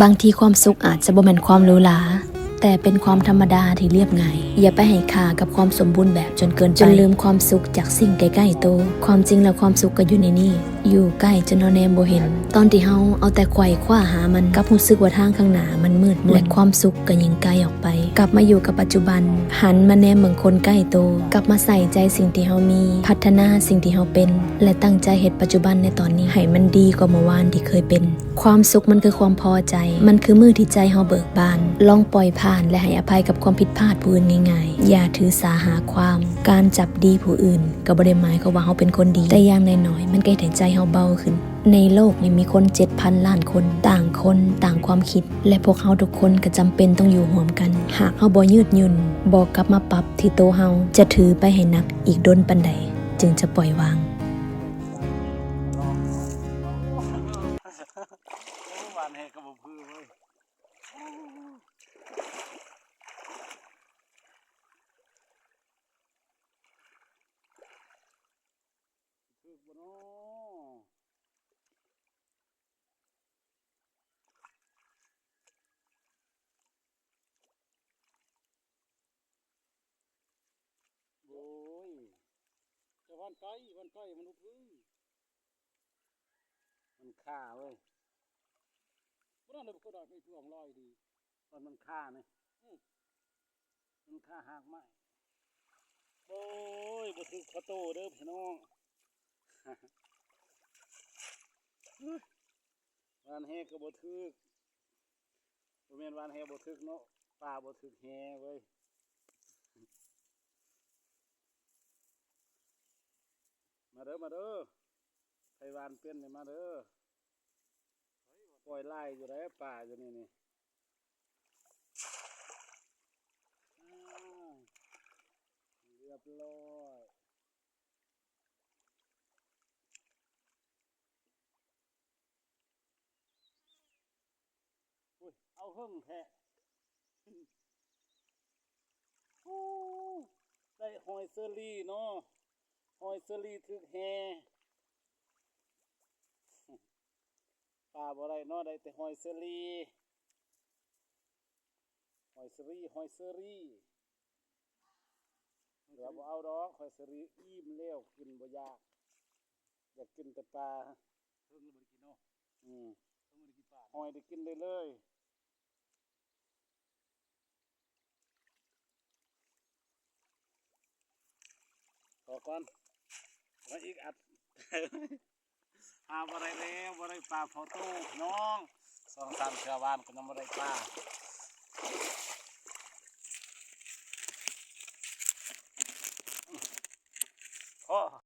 ບາງທີຄວາມສຸກອາດຈະບໍ່ແມ່ນຄວາມຫຼູຫຼາ, ແຕ່ເປັນຄວາມທຳມະດາທີ່ລຽບງ່າຍ. ຢ່າໄປໃຫ້ຄ່າກັບຄວາມສົມບູນແບບຈົນເກີນໄປ, ຈົນລືມຄວາມສຸກຈາກສິ່ງໃກ້ໆໂຕ. ຄວາມຈິງແລ້ວຄວາມສຸກກໍຢູ່ໃນນີ້, ຢູ່ໃກ້ຈົນເຮົາແນມບໍ່ເຫັນ. ຕອນທີ່ເຮົາເອົາແຕ່ໄຂວ່ຄວ້າຫາມັນ, ກັບຮູ້ສຶກວ່າທາງຂ້າງໜ້າມັນມືດມົນ, ແລະ ຄວາມສຸກກໍຍິ່ງໄກອອກໄປ. ກັບມາຢູ່ກັບປັດຈຸບັນ, ຫັນມາແນມເບິ່ງຄົນໃກ້ໂຕ, ກັບມາໃສ່ໃຈສິ່ງທີ່ເຮົາມີ, ພັດທະນາສິ່ງທີ່ເຮົາເປັນ ແລະ ຕັ້ງໃຈເຮັດປັດຈຸບັນໃນຕອນນີ້ໃຫ້ມັນດີກວ່າເມື່ອວານທີ່ເຄີຍເປັນ. ຄວາມສຸກມັນຄືຄວາມພໍໃຈ, ມັນຄືມື້ທີ່ໃຈເຮົາເບີກບານ. ລອງປ່ອຍຜ່ານ ແລະ ໃຫ້ອະໄພກັບຄວາມຜິດພາດຜູ້ອື່ນງ່າຍໆ. ຢ່າຖືສາຫາຄວາມ. ການຈັບດີຜູ້ອື່ນກໍບໍ່ໄດ້ໝາຍຄວາມວ່າເຮົາເປັນຄົນດີ, ແຕ່ຢ່າງໜ້ອຍໆ ມັນກໍເຮັດໃຫ້ໃຈເຮົາເບົາຂຶ້ນ. ໃນໂລກນີ້ມີຄົນເຈັດພັນລ້ານຄົນ, ຕ່າງຄົນຕ່າງຄວາມຄິດ, ແລະ ພວກເຮົາທຸກຄົນກໍຈຳເປັນຕ້ອງຢູ່ຮ່ວມກັນ. ຫາກເຮົາບໍ່ຍືດຫຍຸ່ນ, ບໍ່ກັບມາປັບທີ່ໂຕເຮົາ, ຈະຖືໄປໃຫ້ໜັກອີກດົນປານໃດ ຈຶ່ງຈະປ່ອຍວາງ? ໂອ້ ຫວານແຮກໍບໍ່ຄືເວີຍ. ຖືກບໍ່ນໍ? ໂອ້ຍ ຈະຫວ່ານໄກ ຫວ່ານໄກມັນບໍ່ຄື ມັນຄາເວີຍ. ບໍ່ນັ້ນລະບໍ່ກໍໄດ້ໄປເພື່ອງຫຼາຍດີ ຕອນມັນຄານີ້. ອື ມັນຄາຮາກໄມ້. ໂອ້ຍ ບໍ່ຖືກພໍໂຕເດີພີ່ນ້ອງ. ຫວ່ານແຮກໍບໍ່ຖືກ. ບໍ່ແມ່ນຫວ່ານແຮບໍ່ຖືກເນາະ, ປາບໍ່ຖືກແຮເວີຍ. ມາເດີ ມາເດີ ໃຜຫວ່ານເປັນນີ້ມາເດີ. ປ່ອຍຫຼາຍຢູ່ໃດ ປາຢູ່ນີ້ນີ້. ອ້າວ ລຽບລ້ອຍ. ໂອ້ຍ ເອົາເຫິງແທ້. ໂອ້ ໄດ້ຫອຍເຊີຣີເນາະ, ຫອຍເຊີຣີຖືກແຮ. ປາບໍ່ໄດ້ເນາະ, ໄດ້ແຕ່ຫອຍເຊີຣີ ຫອຍເຊີຣີ ຫອຍເຊີຣີ. ເຫຼືອບໍ່ເອົາດອກ ຫອຍເຊີຣີ ອີ່ມແລ້ວ ກິນບໍ່ຢາກ, ຢາກກິນແຕ່ປາ. ເທິງລະບໍ່ໄດ້ກິນເນາະ. ອືມ ເທິງບໍ່ໄດ້ກິນປາ, ຫອຍໄດ້ກິນໄດ້ເລີຍ. ພໍກ່ອນ ມາອີກອັດ. ຫາບໍ່ໄດ້ແລ້ວ ບໍ່ໄດ້ປາພໍໂຕພີ່ນ້ອງ, ສອງສາມເທື່ອຫວ່ານກໍຍັງບໍ່ໄດ້ປາ. ພໍ.